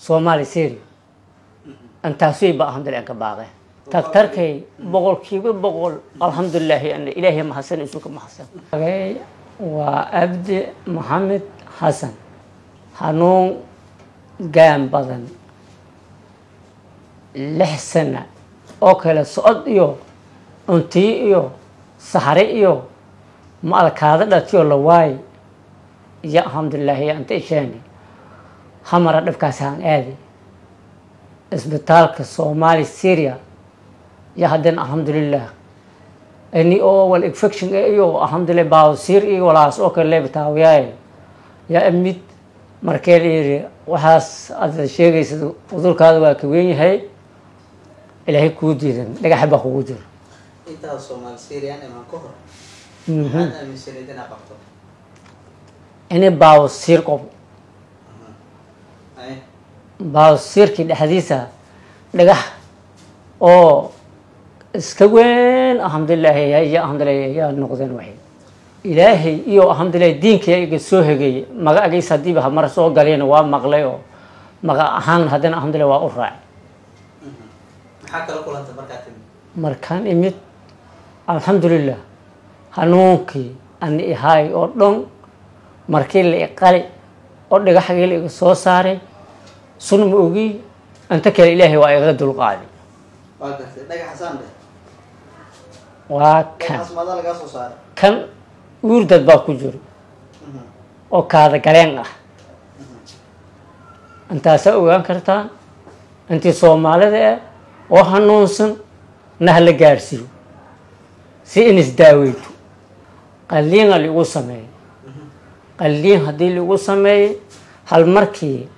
Soomaali Syria intaasay ba alxamdulilah ka baaqay. Tagtarkay 100% alxamdulilaahi, ana Ilaahay mahadsan, isuka mahadsan. Waa Abdi Maxamed Xasan. Xanuun gaan badan 6 sana oo kale socod iyo cuntiyo iyo saxare iyo ma alkaada dhatiyo la waay iyo alxamdulilaahi anta isheeni hamara dhibkaas aan aadi isbitaalka Soomaali Syria ya haddana alxamdulilah ini oo wal infection iyo alxamdulilah baawsiir iyo walaas oo kale leebtaawiyaay ya mid. Markee la yidhi waxaas aad sheegaysa cudurkaada waa ka weyn yahay, Ilaahay kuu diidan dhagaxa baa kugu jiro. Intaada Soomaali Syrian imaan ka hor, maxaad aaminsanayd inaad qabto? Ini baawsiir qabo. Baawsiirkii dhexdiisa dhagax oo iska weyn alxamdulilaahi iyo alxamdulilah yaa noqdeen. Waxay Ilaahay iyo alxamdulilah diinka iga soo hegeeyey magaciisa hadiiba hamar soo galayna waa maqlay oo maga ahaan haddana alxamdulilah waa u raacay. Maxaa kala kulantay markaa timid? Markaan imid alxamdulilah hanuunkii ani ihaay oo dhan markii la iqali oo dhagaxgii la iga soo saaray sun ma ogi, inta kale Ilaahay waa igaga dulqaaday. Waa gartay. Dhagaxasaan dheh? Waa kan. Dhagaxas maadaa lagaa soo saaray? Kan uurdad baa ku jiro oo kaada galeen ah. Intaasaa ogaan kartaa intii Soomaalida ah oo hanuunsan na hala gaarsiiyo si in isdaaweyto. Qalliina liigu sameeyey. Qalliin haddii liigu sameeyey, hal markii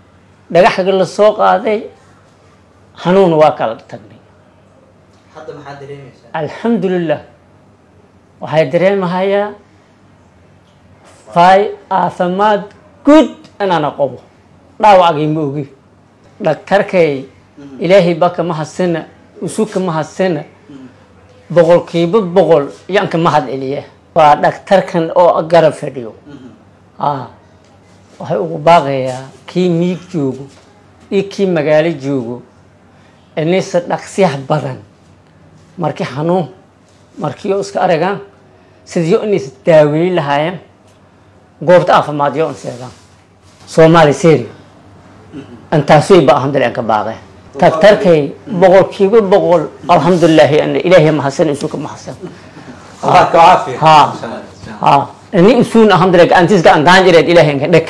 dhagaxga la soo qaaday hanuun waa kala tagnay. Hadda maxaad dareemaysaa? Alxamdulilah, waxay dareemahayaa fay caafimaad guud inaana qabo. Dhaawacgii ma ogi. Dhaktarkay Ilaahay ba kama hadsana, isu kama hadsana, 100% yaan kama had celiya. Waa dhaktarkan oo garab fadhiyo. Waxay ugu baaqayaa kii miig joogo iyo kii magaalo joogo inaysa dhaqsiyaha badan markii xanuun markii oo iska aragaan sidii inays daaweyn lahaayeen goobta caafimaad yo seegaan Soomaali Syria. Intaasay ba alxamdulilah ka baaqay. Tagtarkay 100% alxamdulilaahi, ana Ilaahay mahadsan, isuka mahadsan. Allah ka caafiya. Ha ha, ini isuun alxamdulilah gacantiis gacan gacan jireed Ilaahay inka dheg.